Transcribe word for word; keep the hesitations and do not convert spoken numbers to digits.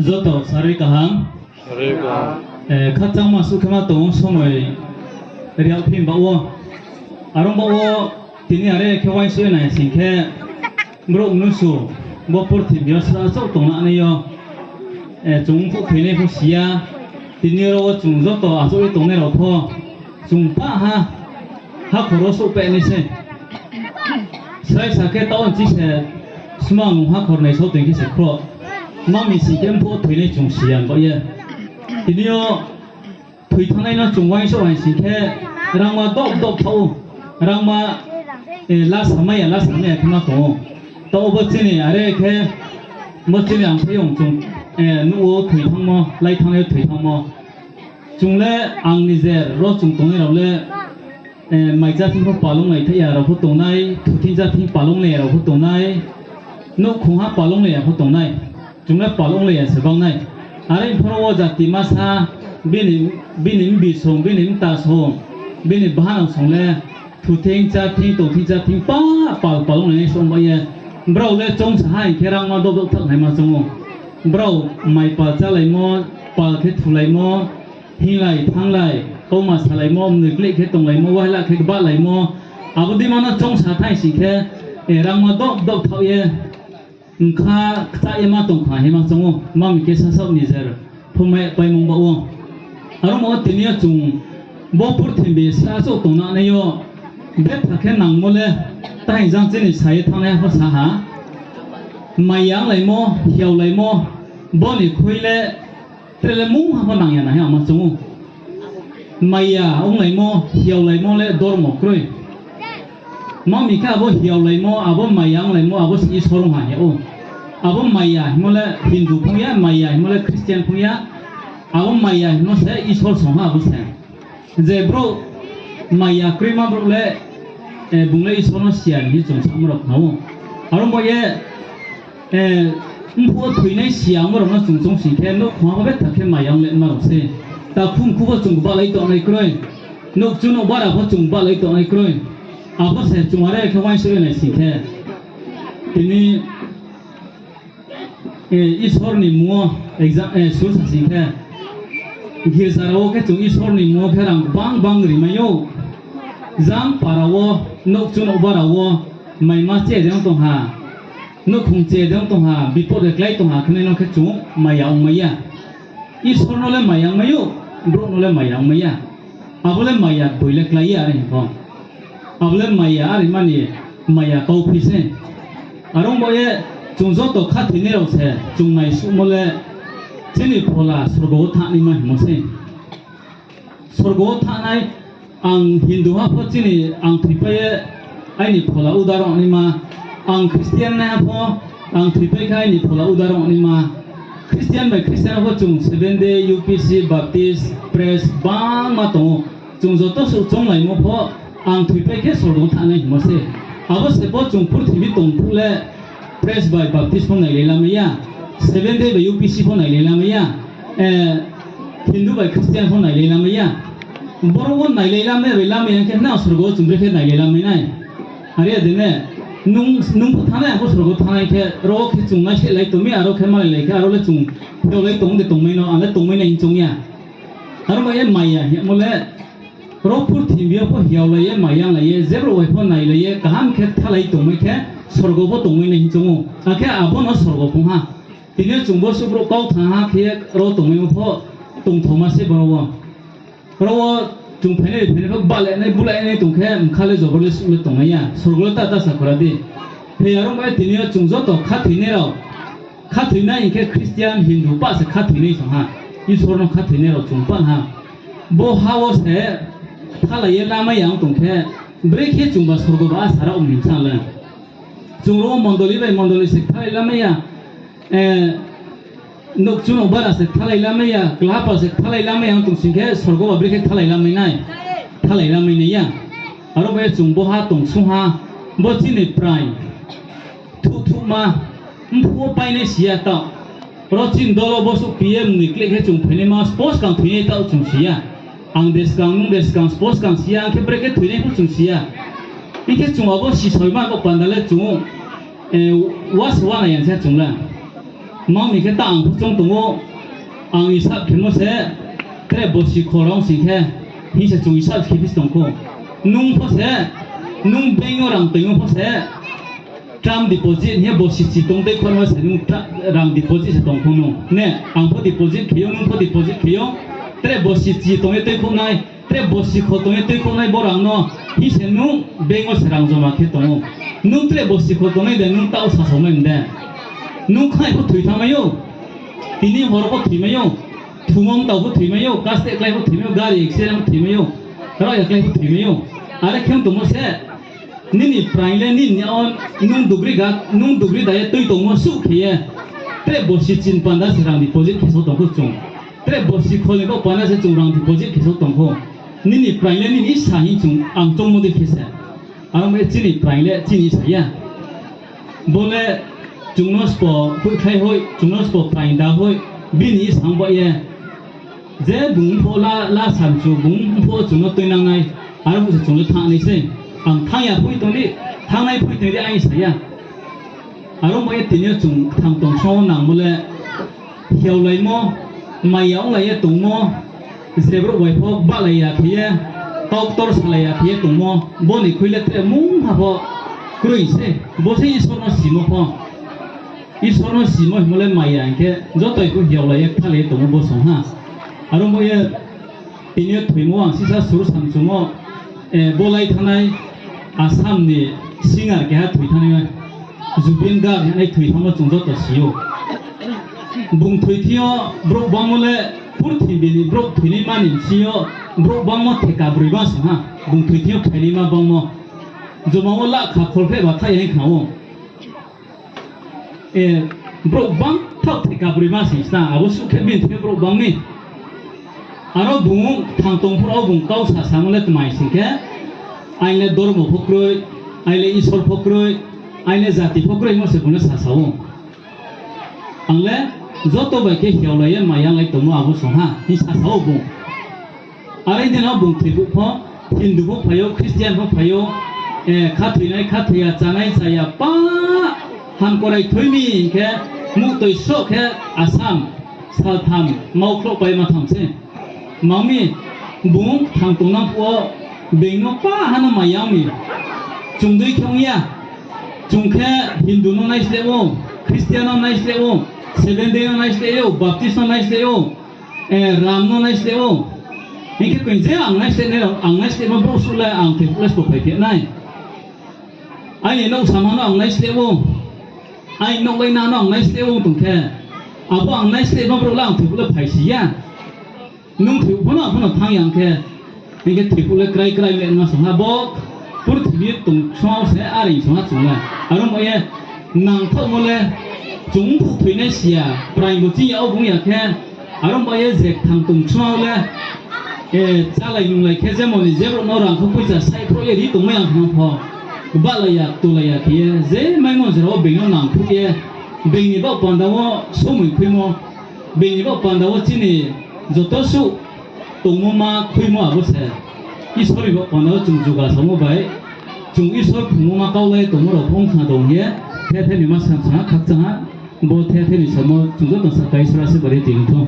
Joto sarui kaham. Khakchangma suh khe ma tong ou, somoi riak phi baoh wo. Are ong baoh wo, tini are khe uaingsouh ye nai sing khe, brouh mnusu bo purthimbi yo sra achouh tongnai yo, chung mphuh thoinai pho si ya. Tini ro wo chung joto achouh ye tongnai rao pho, chung pah ha, hakhor wo souhpeh nai sei. Srai sa khe taoh nchi se, sma nung hakhor naisao toing khe se khroh. Ma mi sing khe mphuh thoinai chung si ya baoh ye. Tini yo thoi thanngnai no chung uaingsouh hai sing khe, rangma dob dob thaoh ou. Rangma, lasa mai ya, lasa mai ya khe ma tong ou. Taoh bo chini are khe, bo chini ang phaiyong chung, nuh wo thoi thanngmo, lai thanngnai yo thoi thanngmo. Chung le ang nijer ro chung tongnai rao le, mai cha thing pho palong lai thaih ya rao pho tongnai, thu thing cha thing palong lai ya rao pho tongnai, nouhkhongha palong lai ya pho tongnai. Chung le palong lai ya se banng nai. Are pho ro wo jati masa, bini, bini mbisong, bini mtasong, bini bahanao song le, thu thing cha thing, tong thing cha thing, pa, pal palong lai nai song bai ye. Brao le choungsa ha hing khe rangma dob dob thaoh naima choung ou. Brao mai pal chálaimo, pal khe thulaimo, hinglai thannglai, kauma salaimo, mnoi kleh khe tonglaimo, waila khe kbalaimo, abo dei ma no choungsa thai sing khe, rangma dob dob thaoh ye, bkha kchah ye ma tong kha hima choung ou, ma mi khe sasaoh nijer pho mai paimung baoh wo. Are ong baoh wo tini yo chung bo purthimbi sra achouh tongnai yo, betha khe nangmo le, taing jang chini sa ye thanngnai ha pho sa ha. Maiya onglaimo, hiaolaimo, bo ni khui le, tre le mungha pho nang ya nai hing ang ma choung ou. Maiya onglaimo, hiaolaimo le dormo kroi. Ma mi khe abo hiaolaimo, abo maiya onglaimo, abo se Isor ong ha hing ou. Abo maiya hingmo le Hindu phung ya, maiya hingmo le Christian phung ya. Abo maiya hingmo se Isor song ha abo se. Je brouh maiya kroima brouh le, bung le Isor no si ya hing ye chung samo rao khna ou. Are ong baoh ye, mphuh wo thoinai si ya ongmo rao no chung choung sing khe, nouhkhongha pho betha khe maiya ong le ma rao se. Takhu mkhu pho chung kbalai tongnai kroi. Nouhkchu nouhbara pho chung kbalai tongnai kroi. Abo se chung are khe uaingsouh ye nai sing khe, tini Isor ni mmung wo, sursa sing khe, girza rao wo khe chung Isor ni mmung wo khe rang gbang gbang rimai ou. Jang para wo, nouhkchu nouhbara wo, maima che de ong tong ha, nouhkhong che de ong tong ha, bipot de klái tong ha khe nai no khe chung maiya ongmai ya. Isor no le maiya ongmai ou, brouh no le maiya ongmai ya. Abo le maiya boi le klái ya are hing pho. Abo le maiya are mani maiya kauphi se. Are ong baoh ye chung joto khathoinai rao se chung naisuhmo le chini phola sorgo wo thanngnaima hingmo se. Sorgo wo thanngnai, ang Hindu ha pho chini ang thoipai ye aini phola uda rao naima, ang Christian nai ha pho ang thoipai khe aini phola uda rao naima. Christian bai Christian pho chung Seventh Day, U P C, Baptist, Pres bangma tong ou. Chung joto suh chounglaimo pho ang thoipai khe sorgo wo thanngnai hingmo se. Abo se pho chung purthimbi tong phuh le Pres bai Baptist pho nailai lamai ya, Seventh Day bai U P C pho nailai lamai ya, Hindu bai Christian pho nailai lamai ya. Boro wo nailai lamai bai lamai ya khe nang sorgo wo chung brekhe nailai lamai nai? Are ya de ne, nung pho thanngnai, ang pho sorgo thanngnai khe, ro wo khe chung naisleh lai tong mi, aro khe malai lai khe, aro le chung pheolai tong de tongmai no, ang le tongmai nai hing choung ya. Aro bai ye maiya hingmo le, ro purthimbi yo pho hiaolai ye, maiyanglai ye, jebrouh bai pho nailai ye, kaham khe kthalai tongmai khe, sorgo pho tongmai nai hing choung ou. Akhe abo no sorgo phung ha. Tini yo chung bo suh brouh kau thanng ha khe ye ro tongmai pho tongthaoma se boro wo. Ro wo chung phainai ri phainai pho balainai bulainai tong khe, bkha le jobor le suh le tongnai ya. Sorgo le ta ta sa khora di. Phei aro bai tini yo chung joto khathoinai rao, khathoinai hing khe Christian, Hindu pah se khathoinai song ha. Isor no khathoinai rao chung pah ha. Bo ha wo se kthalai ye lamai ya ong tong khe, brekhe chungba sorgo ba asa rao ni bsa le. Chung ro mondoli bai mondoli se kthalai lamai ya, nouhkchu nouhbara se kthalai lamai ya, klahapal se kthalai lamai ya ong tong sing khe sorgo ba brekhe kthalai lamai nai? Kthalai lamai nai ya. Aro bai chung bo ha tong sung ha, bo chini prai thuhthuhma, mphuh wo painai si ya taoh. Ro chini dol wo bo suh P M ni kleh khe chung phainaima, sbo skang thoinai taoh chung si ya. Ang de skang, nung de skang, sbo skang si ya, ang khe brekhe thoinai pho chung si ya. Hing khe chung abo sisaoima bo panda le chung, wa se wa nai ya se chung le. Mang ni khe ta ang pho choung tong ou, ang isab khemo se, tre bosi kholong sing khe, hing se chung isab khe phi tong khou. Nung pho se, nung bank yo rang toingmo pho se, term deposit hing ye bosi chi tong tei khormo se nung rang deposit se tong khou nung. Ne, ang pho deposit khe ou, nung pho deposit khe ou, tre bosi chi tong ye tuikhouh nai, tre bosi kho tong ye tuikhouh nai bo rang no, hing se nung bank wo se rang joma khe tong ou. Nung tre bosi kho tongnai de, nung taoh sasaomai de. Nung khnai pho thoi thanngmai ou, tini hor pho thoimai ou, thumo mtao pho thoimai ou, kasteh klái pho thoimai ou, gari accident pho thoimai ou, raohya klái pho thoimai ou. Are khe ong tongmo se, nini praing le nini ya wo, nung dugri da ye tui tongmo suh khe ye, tre bosi chin panda se rang deposit khe so tong khou chung. Tre bosi kho ni baoh panda se chung rang deposit khe so tong khou. Nini praing le nini sa hing chung ang choungmo dei khe se. Aro mo ye chini praing le chini sa ya. Bo le chung no sbo hoihkhlai hoih, chung no sbo praing da hoih, bini sa ong ba ye. Je bung pho la, la samchu, bung pho chung no tuinang nai, aro pho se chung le thanng nai sei. Ang thanng ya phui tong di, thanngnai phui tong di, ang sa ya. Aro mo ye tini yo chung kthang tong song nangmo le, hiaolaimo, maya onglai ye tongmo, je brouh bai pho bahlai ya khe ye, kau ktor salai ya khe ye tongmo, bo ni khui le tre mungha pho kroi se, bo se Isor no simo pho. Isor no simo hingmo le maya hing khe, joto pho hiaolai ye kthalai ye tongmo bo song ha. Aro mo ye, tini yo thoimo ang sisa sur samchumo, bo lai thanngnai Assam ni singer keha thoi thanngnai, Zubeen Garg hingnai thoi thanngmo chung joto si ou. Bung thoi thing yo brouh bangmo le purthimbi ni brouh thoinaima ni bsing yo brouh bangmo theka broi ba song ha. Bung thoi thing yo phainaima bangmo joma wo lakh kha kholpheh ba thaih ya hing khna ou. Brouh bang thaoh theka broi ma sing sna, abo suh khe bini thing yo brouh bang mi. Aro bung kthang tong phuh wo bung kau sasamo le tmai sing khe, aini le dormo pho kroi, aini le Isor pho kroi, aini le jati pho kroi hingmo se bung no sasa ou. Ang le joto bai khe hiaolai ye maya onglai tongmo abo song ha hing sasa ou bung. Are di no bung thoi phuh pho, Hindu pho phai ou, Christian pho phai ou, khathoinai khathoi ya, chánai chá ya, pa, hamkorai thoi mi hing khe, muhtoi sroh khe Assam, saltham, maukhlouh pai ma tham se. Mang mi, bung kthang tongnang phuh wo, being no pa ha no maya ong mi. Chung dei khe ong ya. Chung khe Hindu no naisleh ou, Christian no naisleh ou, Seventh Day no naisleh ou, Baptist no naisleh ou, Ram no naisleh ou. Hing khe koi je ang naisleh nai rao, ang naislehma brouh suh le ang thoi phuh le sbo phaiphi nai. Aini nouh sama no ang naisleh ou, aini nouh laina no ang naisleh ou tong khe, abo ang naislehma brouh le ang thoi phuh le phaisi ya. Nung thoi phuh no, phuh no thanng ya ong khe, hing khe thoi phuh le krai krai le ma song ha bo, purthimbi tong ksung wo se are song ha chung le. Aro ba ye nangthaohmo le, chung phuh thoinai si ya, praing bo ching ya wo bung ya khe, aro ba ye je kthang tong ksung wo le, chálai nunglai khe jemon ni je brouh no rang kho poicha saihphrouh ye ri tongmai ya khe no pho, bahlai ya, ktulai ya khe ye, je maimo jora wo being no nangkhruh ye, being ni baoh panda wo somoi khuimo, being ni baoh panda wo chini joto suh tongmo ma khuimo abo se. Isor ni baoh panda wo chung juga samo bai, chung Isor phungmo ma kaulai tongmo rao pho ong khna dong ye, the the ni ma sam sa ha khakchang ha, bo the the ni samo chung joto saka Isor asi bari tini thou.